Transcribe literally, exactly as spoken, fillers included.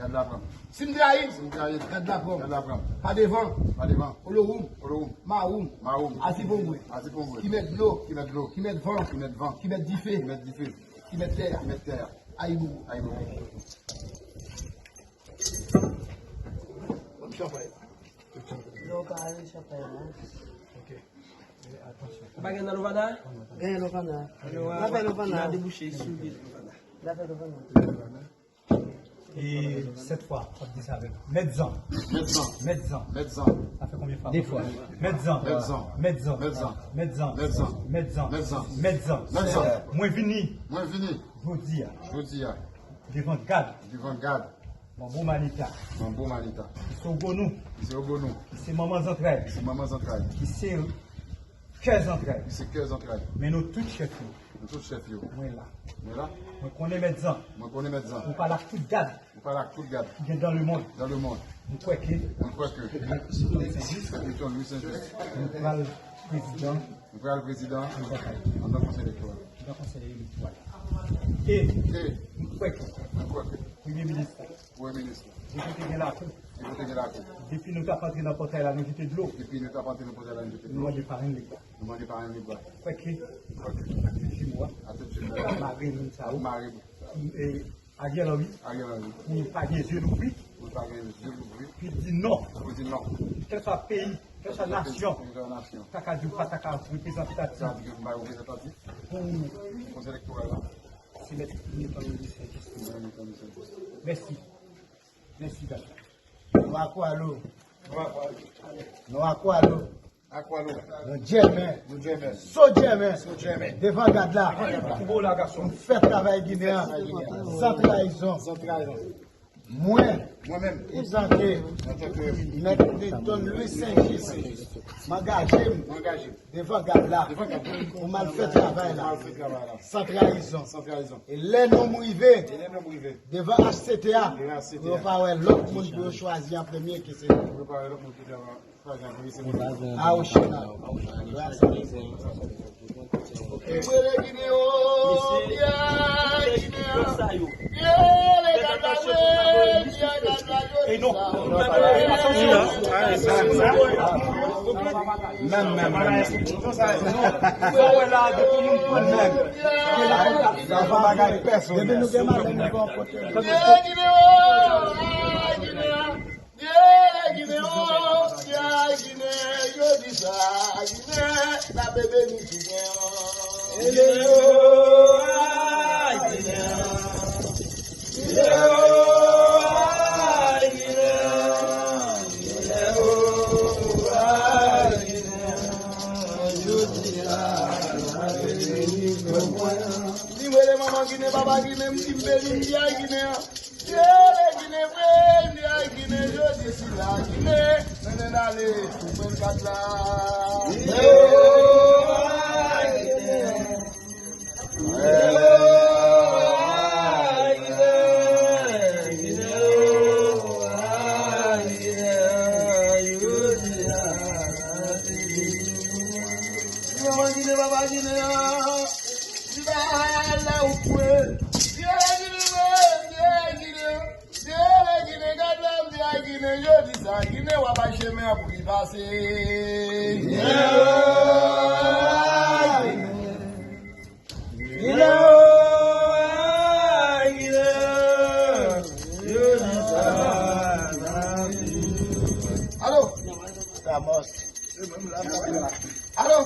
Gad la pran m. Si m trayi, si m trayi, gad la pran m. Gad la pran m. Pa devan, pa devan, Olowoum, Olowoum, Mawoum, Mawoum, Aziponbwe, Aziponbwe, ki mèt dlo, ki mèt dlo, ki mèt van, ki mèt van, ki mèt dife, ki mèt dife, ki mèt tè a, ki mèt tè a, Ayibobo. Ayibobo. Ban m chanpay la. Non, pa ale chanpay la. Ok. Ou pa gen nan Lovana? Gen Lovana. N a fè Lovana. N a debouche sou vil Lovana. N a fè Lovana. E sèt fwa, w ap di sa avè m. Mèt zan. Mèt zan. Mèt zan. Mèt zan. Sa fè konbyen fwa? De fwa. Mèt zan. Mèt zan. Mèt zan. Mèt zan. Mèt zan. Mèt zan. Mèt zan. Mèt zan. Mèt zan. Mwen vini. Mwen vini. Jodi a. Jodi a. Devan gad. Devan gad. Manbo Manita. Manbo Manita. Ki se Ogonou. Ki se Ogonou. Ki se manman zantray. Ki se manman zantray. Ki se kè zantray. Ki se kè zantray. Men nou tout chèf yo. Nou tout chèf yo. Mwen la. Mwen la. Mwen konnen mèt zan. Mwen konnen mèt zan. Ou pale ak tout gad. Ou pale ak tout gad. Ki gen dans le monde. Dans le monde. Mwen kwè ke. Mwen kwè ke. Milton Louis Saint-Just. Milton Louis Saint-Just. Nou pral prezidan. Nou pral prezidan. Andan konsèy elektoral. Andan konsèy elektoral. E. E. Mwen kwè ke. Mwen kwè ke. Premye minis la. Premye minis la. Depi te gen lakou. Depi te gen lakou. Depi nou t ap antre nan pòtay la, nou jete dlo. Depi nou t ap antre nan pòtay la, nou jete dlo. Nou mande parenn Legba. Nou mande parenn Legba. Kwèke, atèt jimo a. Atèt jimo a. Mare moun sa yo. Mare. E, Ariel Henry. Ariel Henry. Pou pa gen zye louvri. Pou pa gen zye louvri. Pou di non. Pou di non. Kèlswa peyi, kèlswa nasyon. Kèlswa nasyon. Ta ka di ou pa ta ka reprezantatif. Ta di ou pa reprezantatif. Pou konsèy elektoral la. Se mèt Milton Louis Saint-Just. Mèsi. Mèsi, gad. Nou akwalo. Nou akwalo. Akwalo. Nou djèmen. Nou djèmen. So djèmen. So djèmen. Devan gad la. Pou bo la, gason. Nou fè travay Ginen an. San trayizon. San trayizon. Mwen, mwen menm, antanke, antanke Mèt Milton Louis Saint-Just, m angaje m, m angaje m, devan gad la, devan gad la, pou m al fè travay la, pou m al fè travay la, san trayizon. San trayizon. E lè non m rive, e lè non m rive, devan H C T a, devan H C T a, pou yo pa wè lòt moun pou yo chwazi an premye ke se nou. Pou yo pa wè lòt moun ki te an A Oshina. Menm, menm, menm. Depi nou gen malè, nou gen yon kote. Vye Ginen o, vye Ginen, o, vye Ginen, yo di sa, Ginen, n ap beni sou mwen. Ginen o, ay, Ginen. Ginen o, ay, Ginen. Ginen o, ay, Ginen. Jodi a, n ap beni sou mwen. Li rele manman Ginen, papa Ginen, m di m beni, m di ay Ginen an. Ginen, Ginen, frè, Ginen, jodi sila, Ginen, mennen n ale, pou mwen kat la. Ginen, Ginen, Ginen, jodi a, Ginen, papa Ginen an, li pa la ou kwè. Ginen, Ginen, Ginen, Ginen. Ginen, Ginen, gad la, m di a Ginen, yo di sa, Ginen w ap bay chemen an pou li pase. Ginen, Ginen, Ginen, yo di sa. Alo? Alo?